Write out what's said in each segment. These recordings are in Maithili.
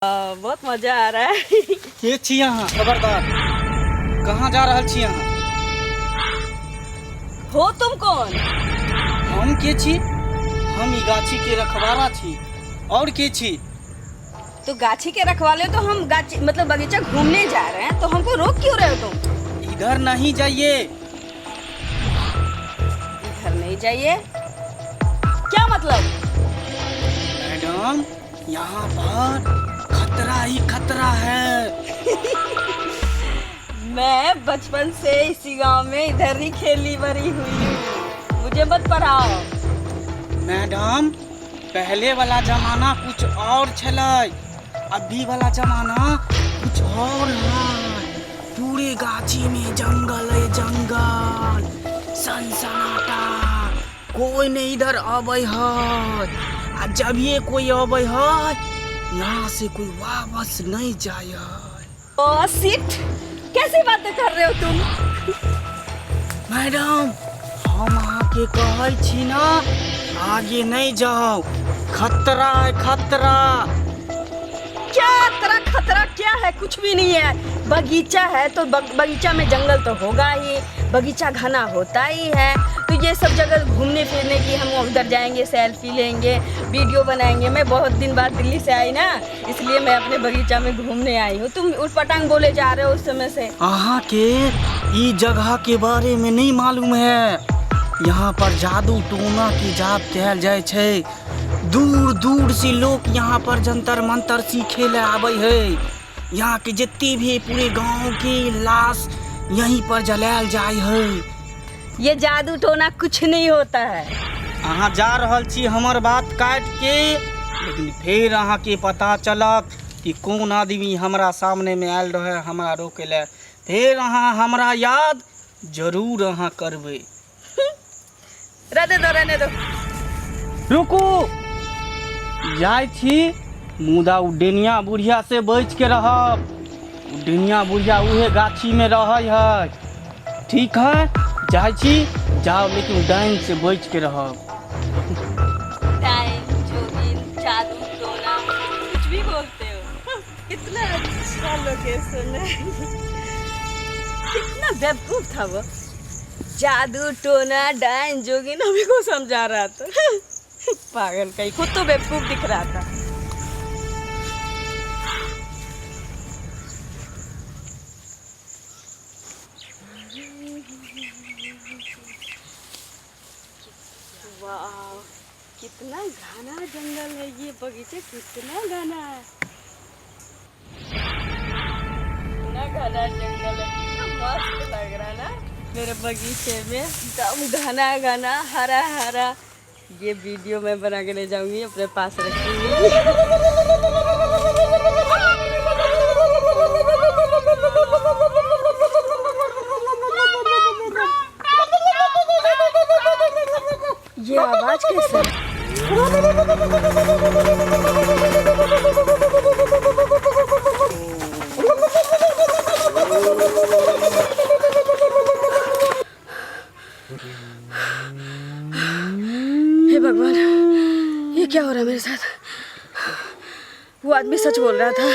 बहुत मजा आ रहा है। के छी अहाँ? खबरदार, कहाँ जा रहल छी अहाँ? हो तुम कौन? हम के छी? हम ई गाछी के रखवारा छी। और के छी? तो गाछी के रखवाले तो हम गाछी मतलब बगीचा घूमने जा रहे हैं, तो हमको रोक क्यों रहे हो तुम? इधर नहीं जाइए। इधर नहीं जाइए क्या मतलब? मैडम, यहाँ पर खतरा ही खतरा है। मैं बचपन से इसी गांव में इधर ही खेली बड़ी हुई हूँ, मुझे मत पढ़ाओ। मैडम, पहले वाला जमाना कुछ और छलै, अभी वाला जमाना कुछ और है। पूरे गाछी में जंगल है, जंगल, सनसनाटा, कोई नहीं इधर आबै है। आ जब ये कोई आबै है, यहाँ से कोई वापस नहीं जाए है। ओ सिट, कैसी बातें कर रहे हो तुम? मैडम, हम अहाँके कहै छी ना, आगे नहीं जाओ, खतरा है, खतरा। क्या तेरा खतरा क्या है? कुछ भी नहीं है। बगीचा है तो बगीचा में जंगल तो होगा ही, बगीचा घना होता ही है। तो ये सब जगह घूमने फिरने की, हम उधर जाएंगे, सेल्फी लेंगे, वीडियो बनाएंगे। मैं बहुत दिन बाद दिल्ली से आई ना, इसलिए मैं अपने बगीचा में घूमने आई हूँ। तुम उटपटांग बोले जा रहे हो उस समय से। अहाँ के ई जगह के बारे में नहीं मालूम है। यहाँ पर जादू टोना के जाप कहल जाय छै। दूर दूर से लोग यहाँ पर जंतर मंतर सीखे ले आबै है। यहाँ के जितने भी पूरे गांव के लाश यहीं पर जलायल जाय है। ये जादू टोना कुछ नहीं होता है। अहाँ जा रहल छी हमर बात काट के, लेकिन फेर अहाँ के पता चलत कि कोन आदमी हमरा सामने में आयल रहे हमरा रोके ले। फेर अहाँ हमरा याद जरूर अहाँ करबै। रहने दो, रहने दो। रुकू, जाइ छी, मुदा उ डेनिया बुढ़िया से बच के रहब। उ डेनिया बुढ़िया उहे गाछी में रहै है। ठीक है, जाइ छी, जाओ, लेकिन डाइन से बच के रहब। डाइन, जोगिन, जादू टोना, कुछ भी बोलते हो। कितना अच्छा लोकेशन है। कितना बेवकूफ था वो, जादू टोना डाइन जोगिन हमें को समझा रहा था। पागल कहीं, खुद तो बेवकूफ दिख रहा था। वाह, कितना घना जंगल है ये बगीचा, कितना घना है, कितना घना जंगल है, कितना मस्त लग रहा है ना मेरे बगीचे में, एकदम घना घना हरा हरा। ये वीडियो मैं बना के ले जाऊंगी, अपने पास रखूंगी। ये आवाज कैसे? हे भगवान, ये क्या हो रहा है मेरे साथ? वो आदमी सच बोल रहा था।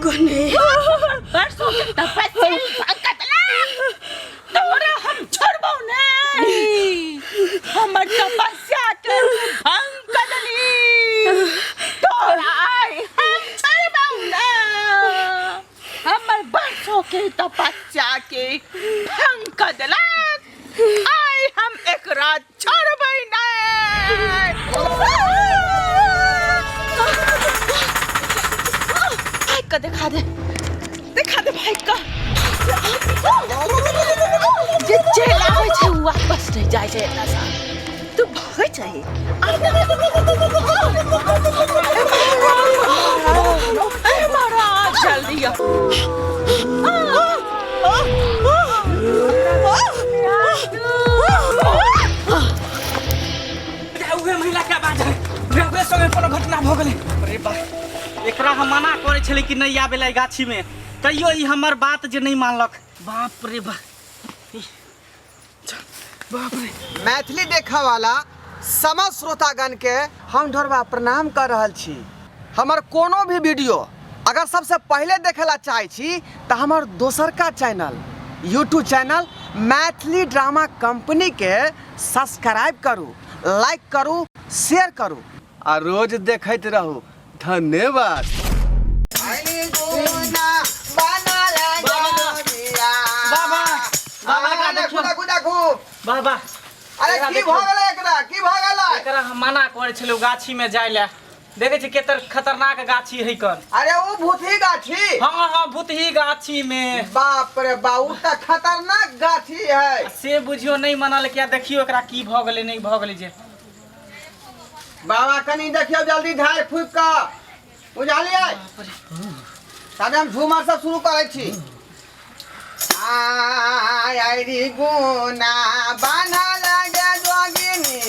कौन है? परसों के तपस्या तोरा हम छोड़बौ नहीं, हमर तपस्या के तू भंग कर देली, तोरा आइ हम छोड़बौ ना। हमर बरसों के तपस्या के भंग कर देलक, आइ हम एकरा छोड़बै नहीं। भाई का देखा दे, देखा दे भाई का। जे चलि आबै छै ओ वापस नहि जाइ छै एतऽसँ। तू भागै छही। ए महाराज, जल्दी आ। उहे महिला के आवाज है ओकरे संगे कोनो घटना भऽ गेलै। अरे बा, एकरा हम मना करै छलै कि नहि आबे ला गाछी में, तैयो ई हमर बात जे नहि मानलक। बाप रे बा, बाप रे। मैथिली देखऽ वाला समस्त श्रोतागण के हम ढोरबा प्रणाम कर रहल छी। हमर कोनो भी वीडियो अगर सबसे पहले देखे ला चाहे छी तऽ हमर दोसरका channel YouTube channel Maithili drama company के सब्सक्राइब करू, लाइक करू, शेयर करू आ रोज देखैत रहू। धन्यवाद। बाबा, बाबा, एकरा देखियौ। देखू देखू। बाबा। अरे, एकरा की देखियौ। भऽ गेलै एकरा? की भऽ गेलै? एकरा हम मना करै छलहुँ गाछी में जाय लए, देखै छी केते खतरनाक गाछी है कन। अरे, ओ भूतही गाछी? हाँ हाँ, भूतही गाछी में। बाप रे बा, उ तऽ खतरनाक गाछी है। से बुझियो नहि मनल किया, देखियो एकरा की भऽ गेलै, नहि भऽ गेलै जे। बाबा, कनि देखियौ जल्दी झाड़ि फूकि कऽ, बुझलियै? तब हम झूमर सब शुरू करै छी। आय आइरी गुना बान्हल गे जोगिनी,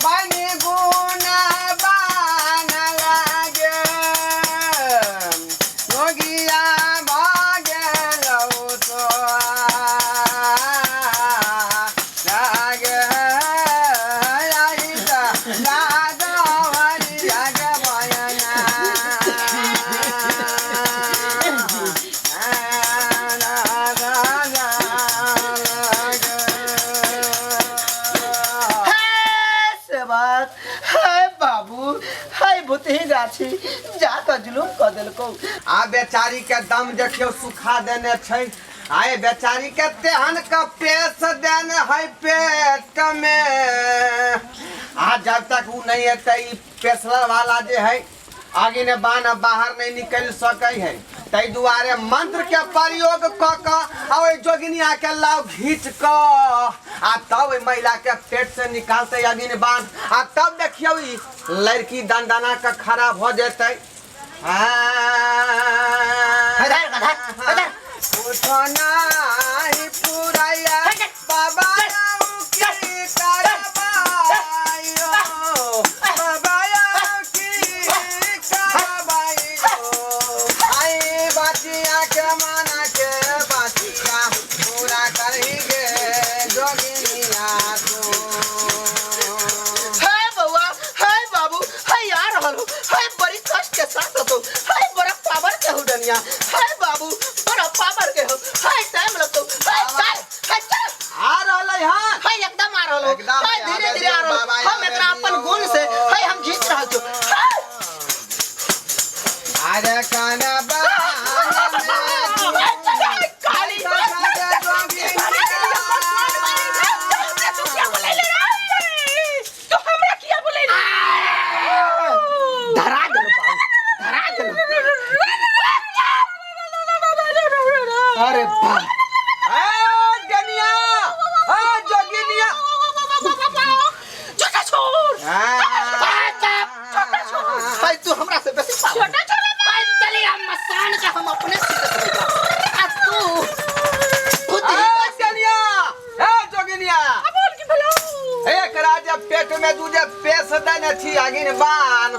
बनी गुना बान्हल गे जोगिया, भऽ गेलौ तो लागे आई त लादवरिया गे बयना। से बात है बाबू, है भूतही गाछी जा कऽ जुलूम कऽ देलकौ। आ बेचारी के दम देखियौ, सुखा देने छै। आए बेचारी के तेहन का पेश देने है पेट में, आ जब तक उ नहीं एतै, ई पेशलर वाला जे है आगे ने बान बाहर नहीं निकल सकै है। ताहि दुआरे मंत्र के प्रयोग कऽ कऽ आ ओहि जोगिनिया के लाव घीच कऽ आ तब ओहि महिला के पेट से निकालते अगिन बाण, आ तब देखियौ ई लड़की दंदना के खड़ा भऽ जेतै। उठो नाही पुरैया बाबा की करबाइयो, बाबा की करबाइयो, आई बचिया के माना के बचिया पूरा करही गे जोगिनिया तू। है बउआ, है बाबू, है आ रहल हो, है बड़ी कष्ट के साथ हो, है बड़ा पावर के हो डनिया, है बाबू बड़ा पावर के हो, है टाइम लगतो, है चल, है चल। आ रहलै हन। है एकदम आ रहल हो। एकदम है धीरे आबे धीरे आ दियौ रहल। बाबा, हम आबे एकरा अपन दियौ। गुण से है हम घीच रहल छो। है अरे काना बान में काली। तू क्या बोले तू हमरा किया बोले? धरा देलो बाबू, धरा देलो। अरे बा। ए डनिया, ए जोगिनिया। छोटा छोड़। भाई, तू हमरा से बेसी पावर। छोटा छोड़। भाई चली, हम मसान के हम अपने से आ तू खुद ही। ए डनिया, ए जोगिनिया। बोल की भला। एकरा जे पेट में तू जे पेश देने छी अगिन बान,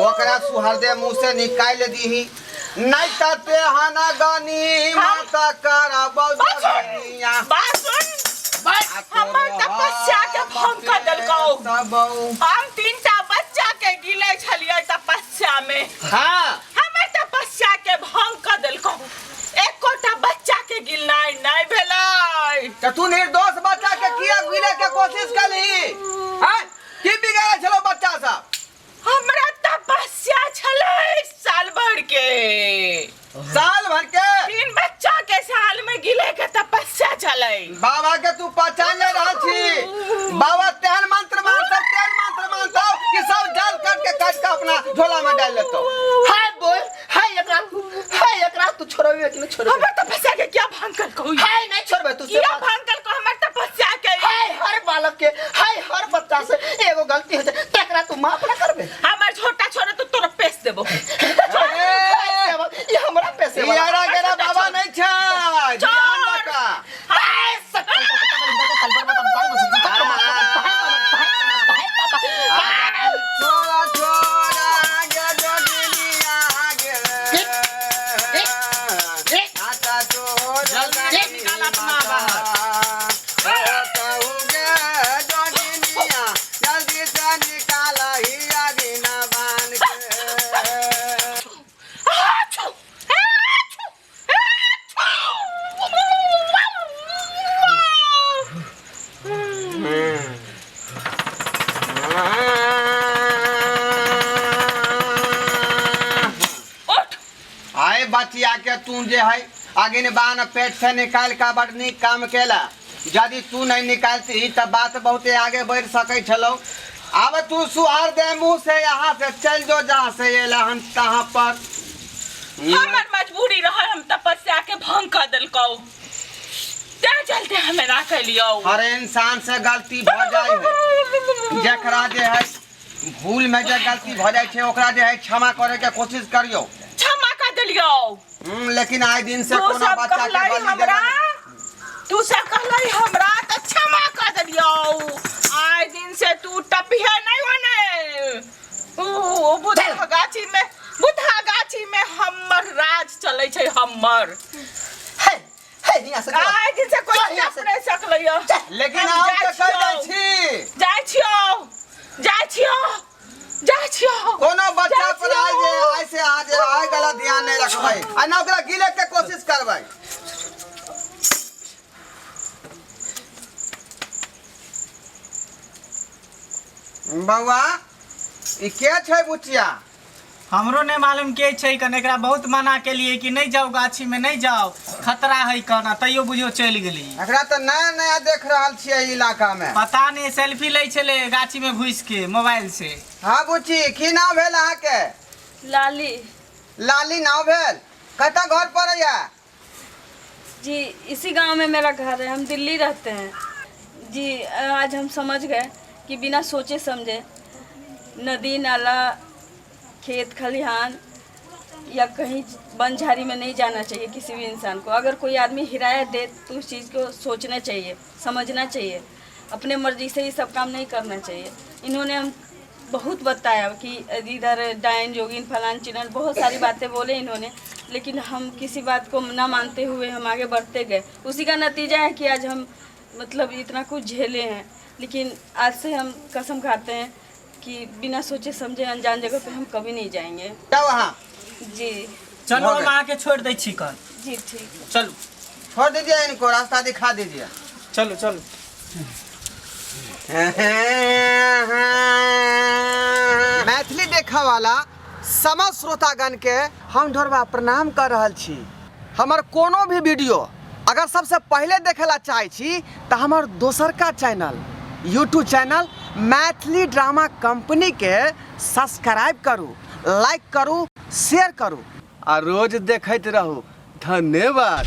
ओकरा सुहरदे मुंह से निकालि दीही, नहीं त तेहन गनी मत करबौ जोगिनिया। बात सुन, हमर तपस्या के भंग कर देलकौ। हम तीनटा बच्चा के गिले छलियै तपस्या में। हमर तपस्या के भंग कर देलकौ, एकोटा बच्चा के गिलनाइ नहि भेलै। त तू निर्दोष बच्चा के किया गिले के कोशिश कलही हैं? की बिगाड़े छलो बच्चा सब? हमरा तपस्या छलै साल भर के। साल भर के? तीन बच्चा के साल में गिले के तपस्या छलै। बाबा के तू पहचान नहीं रहल छी। बाबा तेहन मंत्र मानतौ, तेहन मंत्र मानतौ कि सब जाल काट के अपना झोला में डाल लेतौ। हाय बोल, हाय एकरा, हाय एकरा तू छोड़बे कि नहीं छोड़बे? हमर तपस्या के क्या भंग कलकौ? हाय, नहीं छोड़बे तू से किया बात। भंग कलकौ हमर तपस्या के? हाय, हर बालक के, हाय हर बच्चा से एगो गलती हो जाए तकरा तू माफ ना करबे? हमर छोटा छोरा तो तोरा पेश देबो। ये हमरा पैसे वाला। यारा गेरा बाबा नहीं छै। चल। छोड़ा छोड़ा गे जोगिनिया गे आता तोर जल्दी निकाल अपना बाहर। कहू गे जोगिनिया जल्दी से निकाल ही अगिना बान के। आछू, आछू, आछू। उठ। आए बचिया के तू जे है अगिन बान पेट से निकाल का बड़ नीक काम केला। यदि तू नहीं निकालती त बात बहुते आगे बढ़ सकै छलो। आब तू सुहार दे मुंह से यहाँ से चल जो जहाँ से एला हन तहाँ पर। हमर मजबूरी रहल, हम तपस्या के भंग कर देलकौ, तें चलते हम एना कैलियौ। हर इंसान से गलती भ जाय है, जकरा जे है भूल में जे गलती भ जाय छै ओकरा जे है क्षमा करे के कोशिश करियो। क्षमा कर देलियौ। लेकिन आइ दिन से तू कोनो सब बच्चा के कहलै बलि हमरा, देबै। तू सब कहलै हमरा तऽ क्षमा कर देलियौ। आइ दिन से तू टपिहे नहि ओने। ओ बुधा गाछी में, बुधा गाछी में हमर राज चलै छै हमर। हे हे हियाँ से चल। आइ दिन से कोई चल हियाँ टप से। नहि सकलै। लेकिन हम हम जाइ तऽ कहि दै छियौ। छी, जाइ छियौ, जाइ छियौ, जाइ छियौ। कोनो बच्चा जाइ पर आइ जे छियौ। आइ से आज आइ गलत ध्यान नहि रखबै आ न ओकरा गिले के कोशिश करबै। बौआ ई के छै बुचिया? हमरो नहीं मालूम के छै कन, एकरा बहुत मना के लिए कि नहीं जाओ गाछी में, नहीं जाओ, खतरा है कन, तैयो बुझियो चलि गेली। एकरा तऽ नया नया देख रहल छियै ई इलाका में। पता नहीं, सेल्फी लै छलै गाछी में घुसि के मोबाइल से। हाँ बुची, की नाम भेल अहाँके? लाली। लाली नाम भेल। कतऽ घर पड़ैया? जी इसी गांव में मेरा घर है, हम दिल्ली रहते हैं जी। आज हम समझ गए कि बिना सोचे समझे नदी नाला, खेत खलिहान या कहीं वन झाड़ी में नहीं जाना चाहिए किसी भी इंसान को। अगर कोई आदमी हिदायत दे तो उस चीज़ को सोचना चाहिए, समझना चाहिए, अपने मर्जी से ही सब काम नहीं करना चाहिए। इन्होंने हम बहुत बताया कि इधर डायन जोगिन फलान चिलन बहुत सारी बातें बोले इन्होंने, लेकिन हम किसी बात को ना मानते हुए हम आगे बढ़ते गए। उसी का नतीजा है कि आज हम मतलब इतना कुछ झेले हैं। लेकिन आज से हम कसम खाते हैं कि बिना सोचे समझे अनजान जगह पे हम कभी नहीं जाएंगे। जाओ वहाँ। जी। चलू, भऽ हम गेल। अहाँके छोड़ि दै छी कन। जी ठीक है। चलू। छोड़ दीजिए इनको, रास्ता दिखा दीजिए। चलू चलू। मैथिली देखऽ वाला समस्त श्रोतागण के हम ढोरबा प्रणाम कर रहल छी। हमर कोनो भी वीडियो अगर सबसे पहिले देखे ला चाहै छी तऽ हमर दोसरका channel YouTube channel Maithili drama company के सब्सक्राइब करू, लाइक करू, शेयर करू आ रोज देखैत रहू। धन्यवाद।